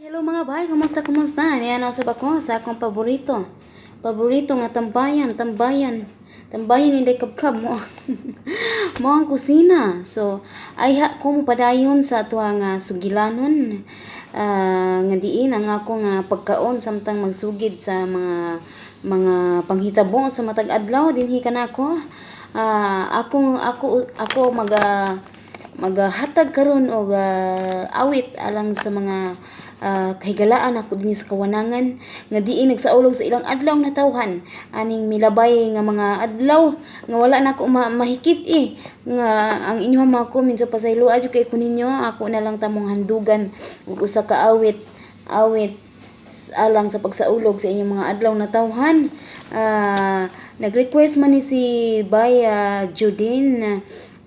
Hello, mga bay, kumusta, kumusta? Niya na usab ako sa akong paborito. Paborito nga tambayan, tambayan. Tambayan hindi kabkab mo. Mo ang kusina. So, ayha ko mo padayon sa ato nga sugilanon. Nga diin ang ako nga pagkaon samtang magsugid sa mga panghitabo sa matag adlaw dinhi kanako. Ako magahatag karon og awit alang sa mga kahigalaan ako dinhi sa kawanangan nga diin nagsaulog sa ilang adlaw natawhan aning milabay nga mga adlaw nga wala na ako mahikit eh nga ang inyong mga comments. So pasayloa jud kay ko ninyo. Ako na lang tamong handugan og usa ka awit awit alang sa pagsaulog sa inyong mga adlaw natawhan. Nag-request man ni si Baya Judin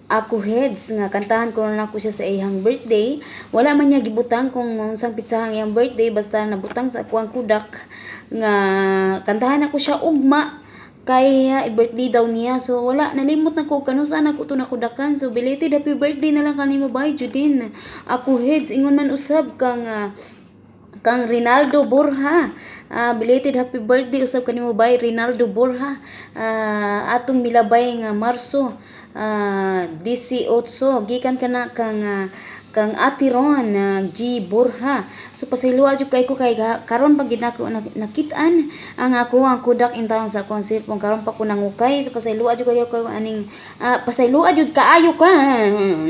ako heads nga kantahan ko na ako siya sa iyang birthday. Wala man niya gibutang kung unsang pitsahang iyang birthday, basta nabutang sa akuang kudak nga kantahan ako siya ugma kay birthday daw niya. So wala, nalimot na ko kanus-a nako to nakudakan. So belated happy birthday na lang kanimo, Bay Judin ako heads. Ingon man usab kang Rinaldo Borja. Belated happy birthday usab kanimo, Bay Rinaldo Borja. Atong milabay nga Marso 18 gikan kana kang Ate Ron G Borja. So pasayloa jud kay ko kay karon pa gid nako nakit-an ang ako ang kudak intawon sa akong cellphone, karon pa ko nangukay. So pasayloa jud kayo ko aning pasayloa jud kaayo ka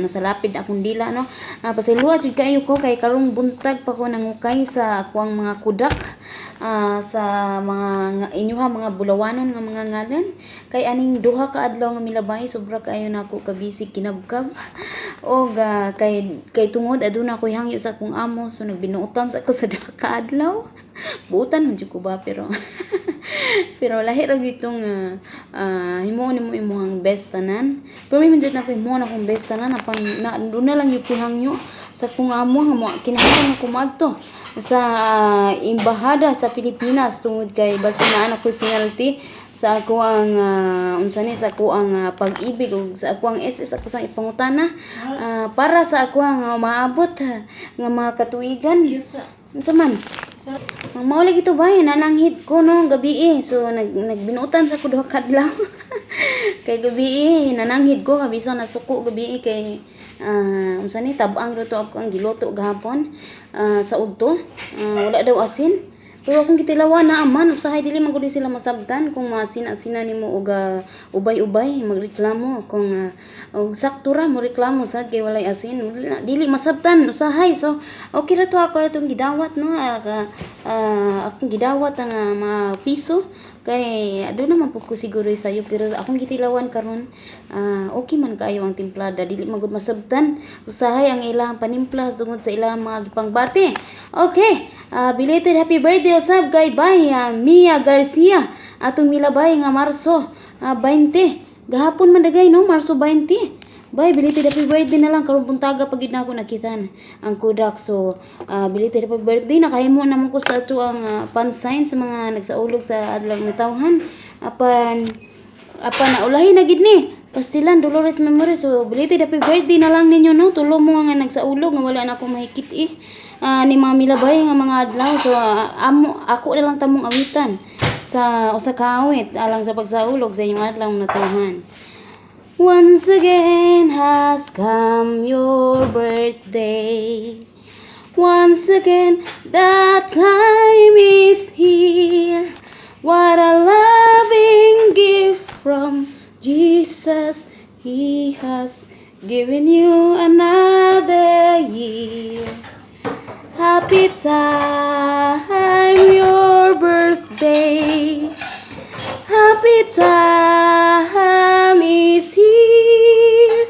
nasa lapid akong dila, no. Pasayloa jud kaayo ko kay karong buntag pa ko nangukay sa akuang mga kudak sa mga inyuha mga bulawanon nga mga ngalan kay aning duha ka adlaw nga milabay sobra kaayo nako ka busy, kinabkab og kay tungod aduna ko'y hangyo sa akong amo. So nagbinuotan sa ako sa duha ka adlaw. Buotan man jud ko ba, pero pero lahi ra gyud tong himuon nimo imong best tanan. Pero man jud nako himuon akong best tanan apan na duna lang gyud ko'y hangyo sa akong amo nga mo kinahanglan ako moadto sa embahada sa Pilipinas tungod kay basin naa na ko'y penalty sa ako ang unsa ni sa ako ang pag-ibig ug sa ako ang SS ako sang ipangutana para sa ako ang maabot nga mga katuigan. Unsa man ang mao lagi to, bay, nananghid ko no gabi eh. So nagbinuotan sa ko duha ka adlaw kay gabi eh nananghid ko kabisa nasuko gabi eh kay unsa ni tab-ang luto ako ang giluto gahapon sa udto. Wala daw asin pero akong gitilawan na aman. Usahay dili man gud sila masabtan kung masina-sina nimo og ubay-ubay magreklamo kung og sakto ra mo reklamo sad kay walay asin. Dili masabtan usahay. So okay ra to, ako ra tong gidawat, no. Akong gidawat ang mga piso kay aduna man pud ko siguro sayo, pero akong gitilawan karon okay man kaayo ang timplada. Dili man gud masabtan usahay ang ilang panimpla tungod sa ilang mga gipangbati. Okay, belated happy birthday usab kay Bay Mia Garcia atong milabay nga Marso 20 gahapon man dagay, no. Marso 20. Bay, belated happy birthday na lang. Karong buntaga pag gid na ako nakitan ang kudak. So, belated happy birthday. Nakahimo naman ko sa ato ang pansign sa mga nagsaulog sa adlaw natawhan. Apan naulahi na gid ni. Pastilan Dolores Memory. So, belated happy birthday na lang ninyo, no. Tulo mo nga nagsaulog nga wala na ako mahikit eh. Ni mga milabay nga mga adlaw. So, amo ako na lang tamong awitan sa usa ka awit alang sa pagsaulog sa inyong adlaw natawhan. Once again has come your birthday. Once again, the time is here. What a loving gift from Jesus. He has given you another year. Happy time, your birthday. Happy time is here.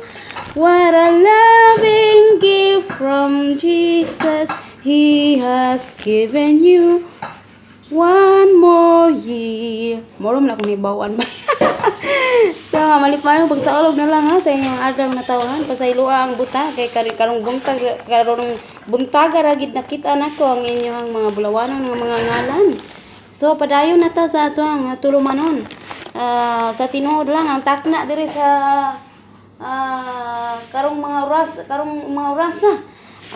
What a loving gift from Jesus. He has given you one more year. Moro man akong hibawan ba. So, malipayon pagsaulog na lang ha sa inyong adlaw natawhan. Pasayloa ang buta kay kari karong buntaga ra gid nakita nako ang inyong mga bulawanon nga mga ngalan. So padayon na ta sa ato ang tulumanon. Sa tinuod lang ang takna diri sa karong mga oras karong mga orasa.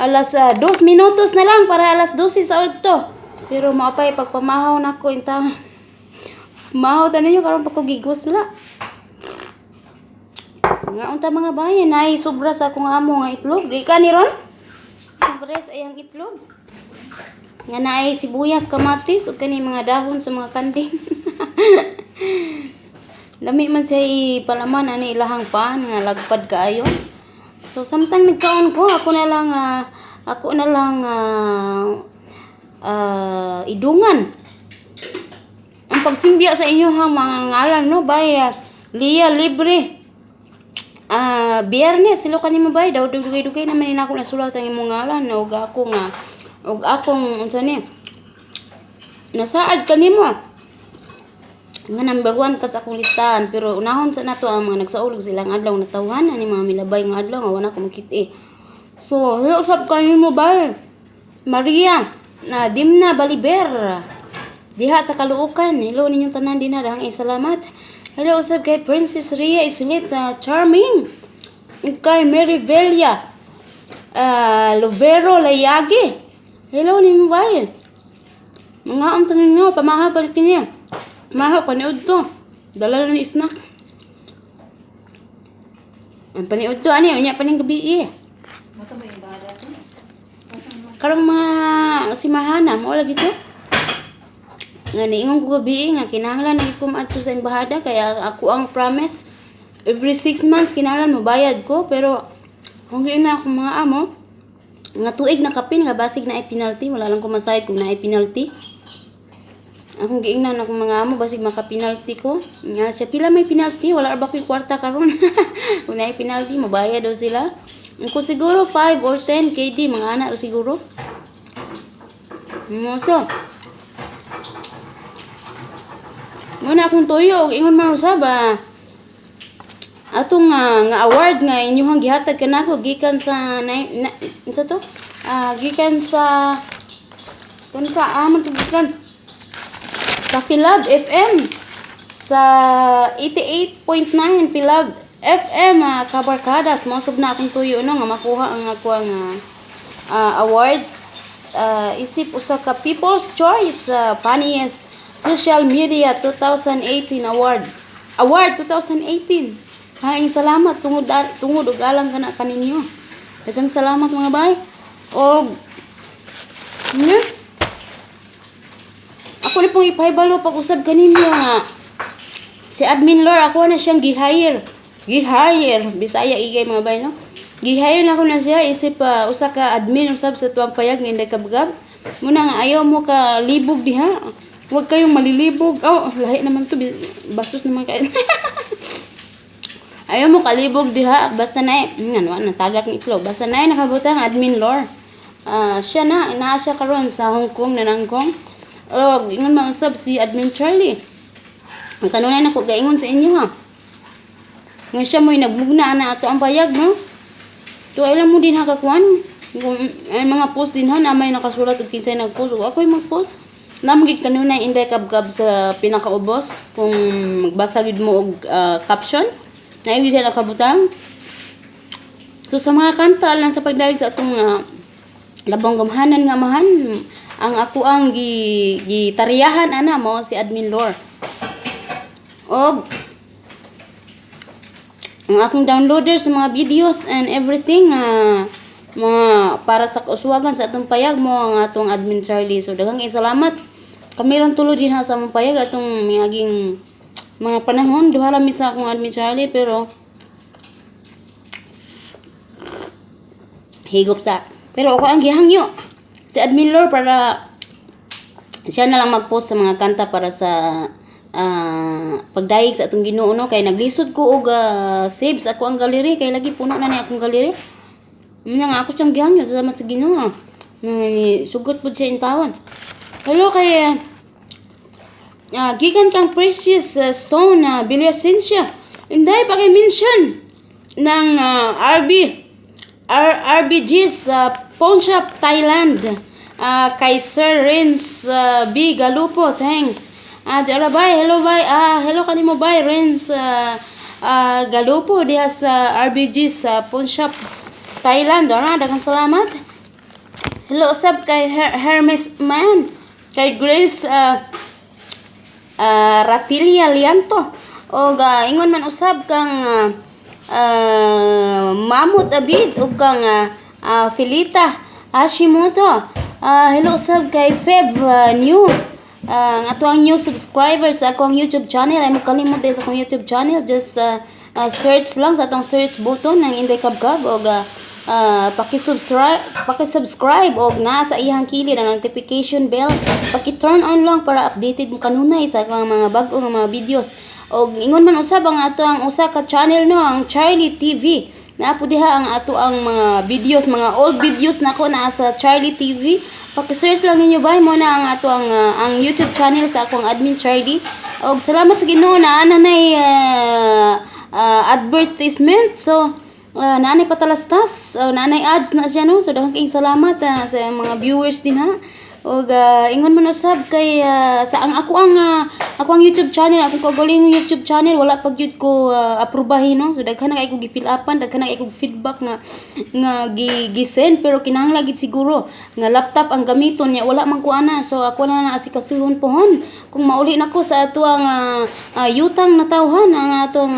Alas 2 minutos na lang para alas 12 sa udto. Pero maapay pagpamahaw nako inta. Mahaw ta ninyo karon pa ko gigusla. Nga unta, mga bayan, ay sobra sa akong amo nga itlog. Di ka ni ron? Sobra sa iyang itlog. Nga naay sibuyas, kamatis ug kani mga dahon sa mga kanding. Lami man siya ipalaman ani ilahang pan nga lagpad kaayo. So samtang nagkaon ko, ako na lang idungan ang pagsimbya sa inyo ha mga ngalan, no, bay Lia Libre. Ah, Biyernes silo kanimo, bay daw dugay-dugay naman ni nako nasulat ang imong ngalan ug ako nga ug akong unsa ni nasaad kanimo nga number 1 ka sa akong listahan, pero unahon sa nato ang mga nagsaulog silang adlaw natawhan ani mga milabay nga adlaw nga wala ko makit-i. So, hello usab kanimo, bay Maria na Dimna Baliber diha sa Caloocan. Hello ninyong tanan dinha, dahang salamat. Hello usab kay Princess Ria Isulit Charming. Ug kay Mary Vella Lovero Layagi. Hello nimo, bay. Mga unta ninyo, pamahaw kini. Pamahaw paniud to. Dala na ni snack. Ang paniud to ani unya pa ning gabi eh. Mata ba yung bada to? Karong mga simahana mo lagi to. Nga niingon ko gabi nga kinahanglan na ko maadto sa embahada kaya ako ang promise every 6 months kinahanglan mobayad ko, pero kung na akong mga amo nga tuig na kapin nga basig na ay penalty, wala lang ko masayod kung naay penalty. Akong giingnan akong mga amo basig maka penalty ko nga siya pila may penalty, wala ra ba ko'y kwarta karon. Kung naay penalty, mobayad daw sila. Kung siguro 5 or 10 KD, mga anak ra siguro mo. So muna akong tuyo og ingon man usab atong nga award nga inyuhang gihatag kanako gikan sa na, unsa to? Ah, gikan sa kan man to, gikan sa Philab FM sa 88.9 Philab FM, Kabarkadas. Mao sub na akong tuyo, no, nga makuha ang ako ang awards isip usa ka People's Choice Funniest Social Media 2018 Award Award 2018. Haing salamat tungod og alang kana kaninyo. Daghang salamat, mga bay. Og ne? Ako ni pong ipahibalo pag-usab kaninyo nga si Admin Lore ako na siyang gi-hire. Gi-hire, Bisaya igay, mga bay, no. Gi-hire na ako na siya isip usa ka admin usab sa tuwang payag nga Inday Kabgab. Muna nga ayaw mo ka libog diha. Huwag kayong malilibog. Oh, lahi naman to, bastos naman kayo. Ayaw mo kalibog diha basta na ano na tagak ni itlog. Basta na nakabutang Admin Lore. Ah, siya na naa siya karon sa Hong Kong na nangkong. Og ingon man usab si Admin Charlie. Ang kanunay nako gaingon sa inyo ha. Nga siya mo'y nagmugna ana ato ang payag, no. To alam mo din ha kakuan. Kung ay mga post din ha na may nakasulat og kinsay nagpost ug ako'y magpost. Namagid kanunay Inday Kabgab sa pinakaubos kung magbasa gid mo og caption. Naay siya nakabutang. So sa mga kanta lang sa pagdayeg sa atong labong gamhanan nga amahan, ang ako ang gi gitariyahan ana mo si Admin Lore. Og ang akong downloader sa mga videos and everything mga para sa kauswagan sa atong payag mo ang atong Admin Charlie. So daghang salamat. Kami ron tulo din ha sa among payag atong miaging mga panahon, duha ra mi sa akong Admin Charlie, pero higop sa. Pero ako ang gihangyo si Admin Lore para siya na lang mag-post sa mga kanta para sa pagdayeg sa atong Ginoo, no, kay naglisod ko og save sa ako ang gallery kay lagi puno na ni akong gallery. Muna nga ako siyang gihangyo, salamat sa Ginoo. Ni sugot pud siya intawan. Hello kay gikan kang Precious Stone na Villasencia. Inday paki-mention ng RB R RBG sa Pawn Shop Thailand. Kay Sir Renz B. Galupo, thanks. Ah, di ara bay, hello bay. Ah, hello kanimo, bay Renz Galupo diha sa RBG sa Pawn Shop Thailand. Ora, daghang salamat. Hello usab kay Hermes Man, kay Grace Ratilia Lianto. Og ingon man usab kang Mamut Abid ug kang Felita Hashimoto. Hello usab kay Feb New. Ang ato ang new subscribers sa akong YouTube channel ay mokalimot din sa akong YouTube channel, just search lang sa atong search button ng Inday Kabkab og paki-subscribe og naa sa iyang kilid ang notification bell, paki-turn on lang para updated mo kanunay sa akong mga bag-o nga mga videos. Og ingon man usab ang ato ang usa ka channel, no, ang Charlie TV. Naa po diha ang ato ang mga videos, mga old videos nako naa sa Charlie TV. Paki-search lang ninyo bay mo na ang ato ang YouTube channel sa akong admin Charlie. Og salamat sa Ginoo na ana nay advertisement. So naanay patalastas, naanay ads na siya, no. So daghang kayong salamat sa mga viewers din ha. Og ingon man usab kay sa ang ako ang YouTube channel, akong kaugalingong YouTube channel, wala pa gyud ko aprobahin, no. So daghan na kay ko gi-fill upan, daghan na kay ko feedback nga gi-send, pero kinahanglan gid siguro nga laptop ang gamiton niya, wala man ko ana. So ako na na asikasuhon pohon kung mauli nako sa ato ang yutang natawhan, ang atong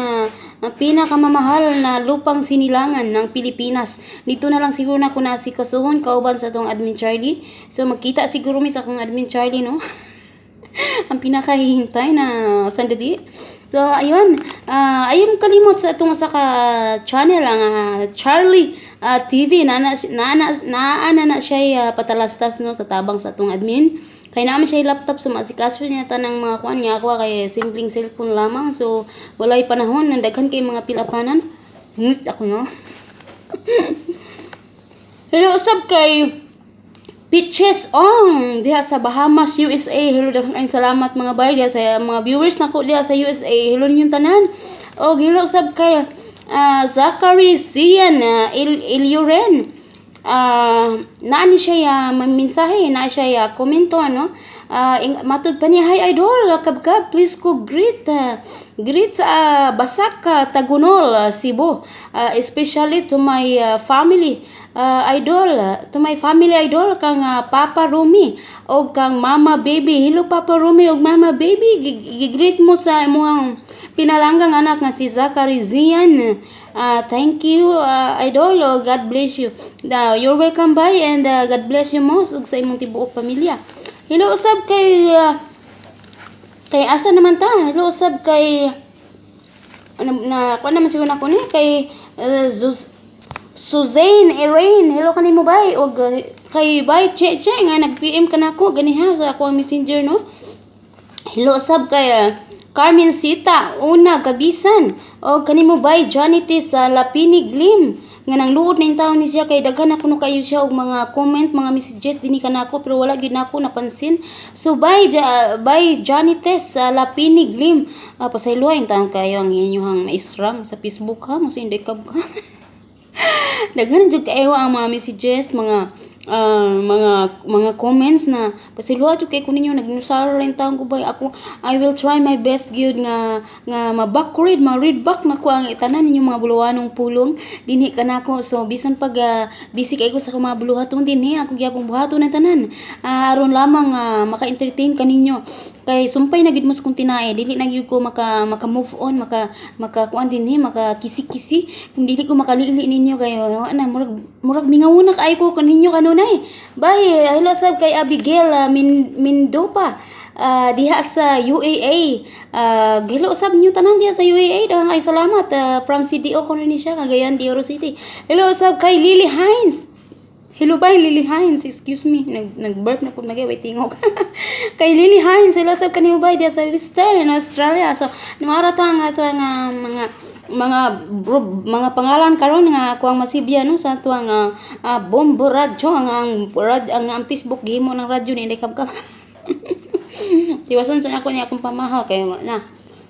ang pinakamamahal na lupang sinilangan ng Pilipinas. Dito na lang siguro na ako nasikasuhon kauban sa atong admin Charlie. So magkita siguro mi sa akong admin Charlie, no? Ang pinakahihintay na sandali. So ayun, ayun kalimot sa atong sa ka channel, ang Charlie TV na na na na, na, na siya patalastas, no, sa tabang sa atong admin. Kay naa man siya laptop, so maasikaso niya tanang mga kuan niya. Ako kay simpleng cellphone lamang, so walay panahon nang daghan kay mga pilapanan. Ngit ako, no. Hello usab kay Peaches Ong diha sa Bahamas, USA. Hello, daghang kayong salamat mga bay diha sa mga viewers nako diha sa USA. Hello ninyong tanan. Og hello usab kay Zachary Sian Iluren. Naa ni siya mensahe, naa siya komento, ano. Matud pa niya, "Hi idol, kabkab, please ko greet sa Basak, Tagunol, Cebu, especially to my family idol, to my family idol kang Papa Rumi o kang Mama Baby." Hello Papa Rumi og Mama Baby, gi-greet mo sa imong pinalanggang anak nga si Zachary Zian. Thank you, idol. Oh, God bless you. Now, you're welcome, bye, and God bless you most ug sa imong tibuok pamilya. Hello usab kay asa naman ta? Hello usab kay ano na kuan naman siguro nako ni kay Suzanne Irene. Hello kanimo bay og kay bay Che Che nga nag-PM ka nako ganiha sa ako ang Messenger, no. Hello usab kay Carmen Sita Una Gabisan o kanimo bay Janity sa Lapinig Lim nga nang luod na taon ni siya kay daghan na kuno kayo siya og mga comment, mga messages dinhi kanako, pero wala gyud nako napansin. So bye ja, bye Janites sa Lapinig Lim. Pasayloa yung taon kayo ang inyong maestra sa Facebook ha mo sa Inday Kabkab. Daghan jud kaayo ang mga messages, mga comments na pasayloa jud kay ko ninyo, nagnusara rin taon ko bay. Ako, I will try my best gyud nga ma-back read, ma-read back nako ang itanan ninyong mga buluwanong pulong dinhi kanako. So bisan pag busy kay ko sa akong mga buluhaton dinhi, ako gyapon buhaton ang tanan aron lamang maka-entertain kaninyo, kay sumpay na gid mo sa kong tinae, dili na gyud ko maka move on, maka kuan dinhi, maka kisi-kisi kung dili ko makalili ninyo, kay wa na murag mingaw na kaayo ko kaninyo kanunay. Bye, hello sab kay Abigail Mindopa diha sa UAA. Hello usab niyo tanan diha sa UAA. Daghang kay salamat from CDO kuno ni siya, Cagayan de Oro City. Hello usab kay Lily Hines. Hello bye Lily Hines, excuse me, nag-burp na po magay wait tingog. Kay Lily Hines, hello sab kanimo bay diha sa Western Australia. So, numara to ang ato ang mga pangalan karon nga ako ang masibya, no, sa ato ang Bombo Radyo, ang Facebook gihimo ng radyo ni Inday Kabkab. Tiwason sa ako niya akong pamahaw kay na.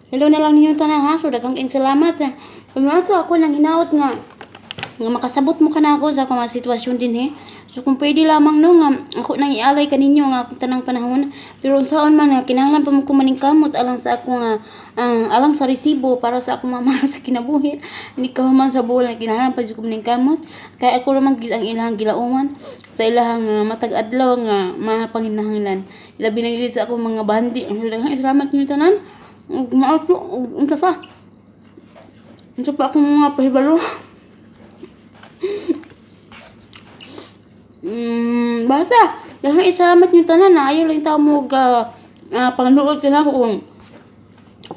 Hello na lang ninyo tanan ha. So daghang kayong salamat. Ha. Kumato ako nang hinaot nga makasabot mo kana ako sa akong mga sitwasyon din eh. So kung pwede lamang, no, nga ako nang ialay kaninyo nga akong tanang panahon, pero unsaon man nga kinahanglan pa mo ko maningkamot alang sa ako nga ang alang sa resibo para sa akong mga mahal sa kinabuhi. Hindi ka man sa bulan, kinahanglan pa jud ko maningkamot kay ako ra man gid ang ilang gilauman sa ilahang matag adlaw nga mga panginahanglan, labi na gyud sa akong mga bandi. Daghang salamat ninyo tanan ug mao to. Ug unsa pa akong mga pahibalo? Basta daghang salamat ninyo tanan na ayaw lang tao mo ga pangluod ka na kung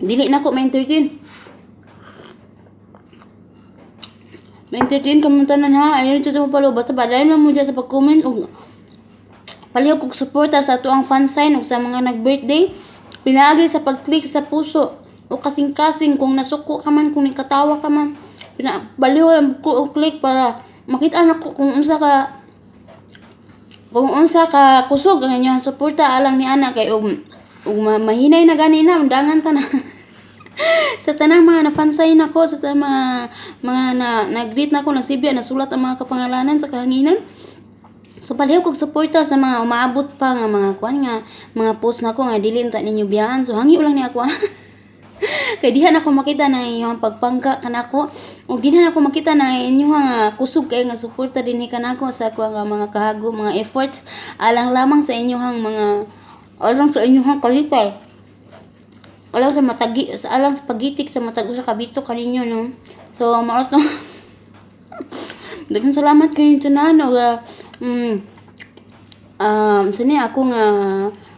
dili na ko ma-entertain. Ma-entertain ka mo tanan ha. Ayaw lang mo palo. Basta padayon lang mo dyan sa pag-comment ug palihog og suporta sa ato ang fan sign ug sa mga nag-birthday. Pinaagi sa pag-click sa puso o kasing-kasing kung nasuko ka man, kung nikatawa ka man. Palihog lang ko og click para makita nako kung unsa ka kusog ang inyong suporta alang ni ana kay ug mahinay na gani na undangan ta na. Sa tanang mga na-fansay nako, sa tanang mga na nag-greet nako, nasibya, nasulat ang mga kapangalanan sa kahanginan. So palihog kog suporta sa mga umaabot pa nga mga kuan nga mga post nako nga dili unta ninyo biyaan. So hangyo lang ni ako. Kay diha na ako makita na inyong pagpangka kanako ug diha na ako makita na inyong nga kusog kay nga suporta dinhi kanako sa ako nga mga kahago, mga effort alang lamang sa inyong mga alang sa inyong kalipay, alang sa matagi sa alang sa pagitik sa matag usa ka bitok kaninyo, no. So mao to. Daghang salamat kayo tanan og sa ni ako nga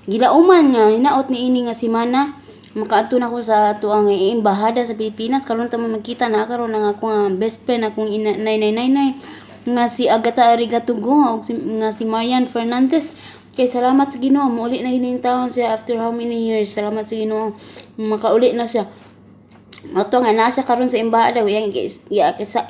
gilauman nga hinaot ni ini nga semana makaadto na ko sa ato ang embahada sa Pilipinas. Karon ta mo magkita na karon ang ako nga best friend, akong ina, nay nay nay nga si Agatha Arigatugo ug nga si Marian Fernandez. Kay salamat sa Ginoo, muuli na hining taon siya after how many years. Salamat sa Ginoo, makauli na siya. Ato nga nasa karon sa embahada, iyang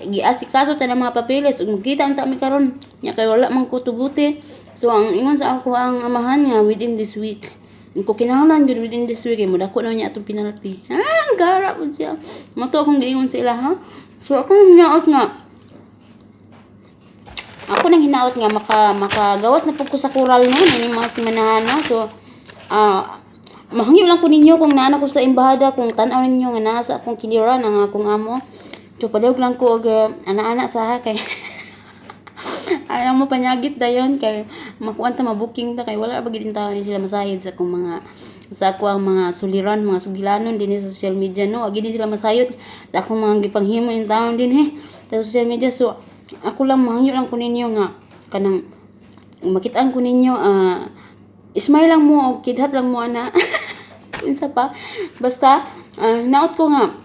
giasikaso ta ng mga papeles ug magkita unta mi karon nya kay wala man ko tuguti. So ang ingon sa ako ang amahan niya, within this week. Kung kinahanglan jud within this week, modako na niya atong penalty. Ah, gara pud siya. Mao to akong giingon sa ila ha. So ako nang hinaot nga makagawas na pud ko sa kural, no, ini mga semanahan, no. So mahangyo lang ko ninyo kung naa na ko sa embahada, kung tan-aw ninyo nga naa sa akong kiliran ang akong amo. So palihog lang ko og ana-ana sa ha kay alam mo panyagit dayon kay makuan ta, mabuking ta, kay wala ba gid taon ni sila masayod sa ako ang mga suliran, mga sugilanon dinhi sa social media, no. Agi din sila masayod sa akong mga gipanghimo in taon dinhi sa social media. So ako lang, mahangyo lang ko ninyo nga kanang makitaan ko ninyo, smile lang mo o kidhat lang mo ana. Unsa pa, basta naot ko nga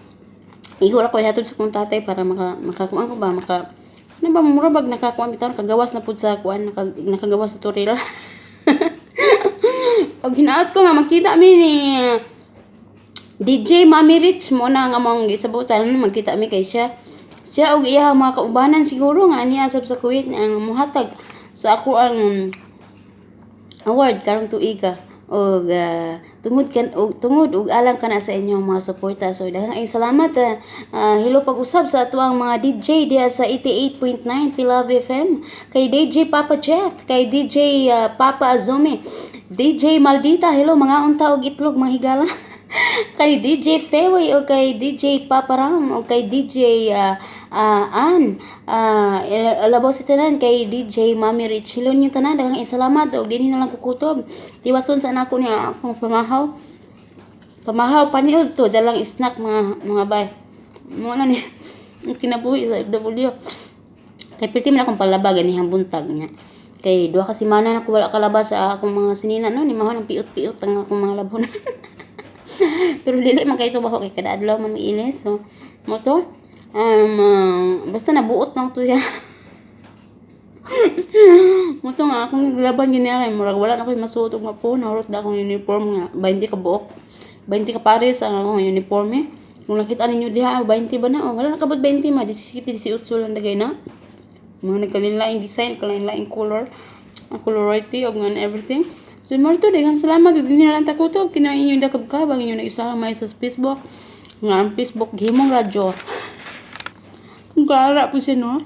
igo ra ko ihatod sa akong tatay para makakuan ko ba, maka ano ba, mura bag nakakuan bitaw, kagawas na pud sa kuan, nakagawas sa toril. Og hinaot ko nga makita mi ni DJ Mami Rich mo na nga among gisabutan. Magkita mi kay siya siya og iya mga kaubanan siguro nga niya sab sa Kuwait ang muhatag sa ako ang award karong tuiga og tungod kan og tungod og alang kana sa inyong mga suporta. So daghang ay salamat. Hello pag-usab sa atuang mga DJ diha sa 88.9 Philove FM, kay DJ Papa Jeff, kay DJ Papa Azome, DJ Maldita, hello mga unta og itlog, mga higala, kay DJ Ferry o kay DJ Papa Ram o kay DJ Ann, labaw sa tanan kay DJ Mami Rich. Hello niyo tanan, daghang salamat og dinhi na lang kukutob. Tiwason sa nako niya akong pamahaw. Pamahaw paniud to, dalang snack, mga bay. Mo na ni ang kinabuhi sa FW. Kay pirti man akong palaba ganihang buntag niya. Kay 2 ka semana na ko wala kalaba sa akong mga sinina, no, ni mahon ang piut-piut ang akong mga labon. Pero dili man kay baho kay kada adlaw man miilis. So mo to basta nabuot lang to siya. Mo to nga akong gilaban gini kay murag wala na koy masuot og mapo, nahurot na akong uniform nga 20 ka buok. 20 ka pares ang akong uniform eh. Kung nakita ninyo diha, 20 ba na? Oh, wala na kabot 20 ma, 17, 18 lang dagay na. Mga nagkalain-laing design, kalain-laing color, ang colority og and everything. So mo to, daghang salamat ug dinhi na lang ta kutob. Kina inyong dakabkab ang inyong naisa may sa Facebook nga ang Facebook gihimong radyo. Kung kaara po siya, no.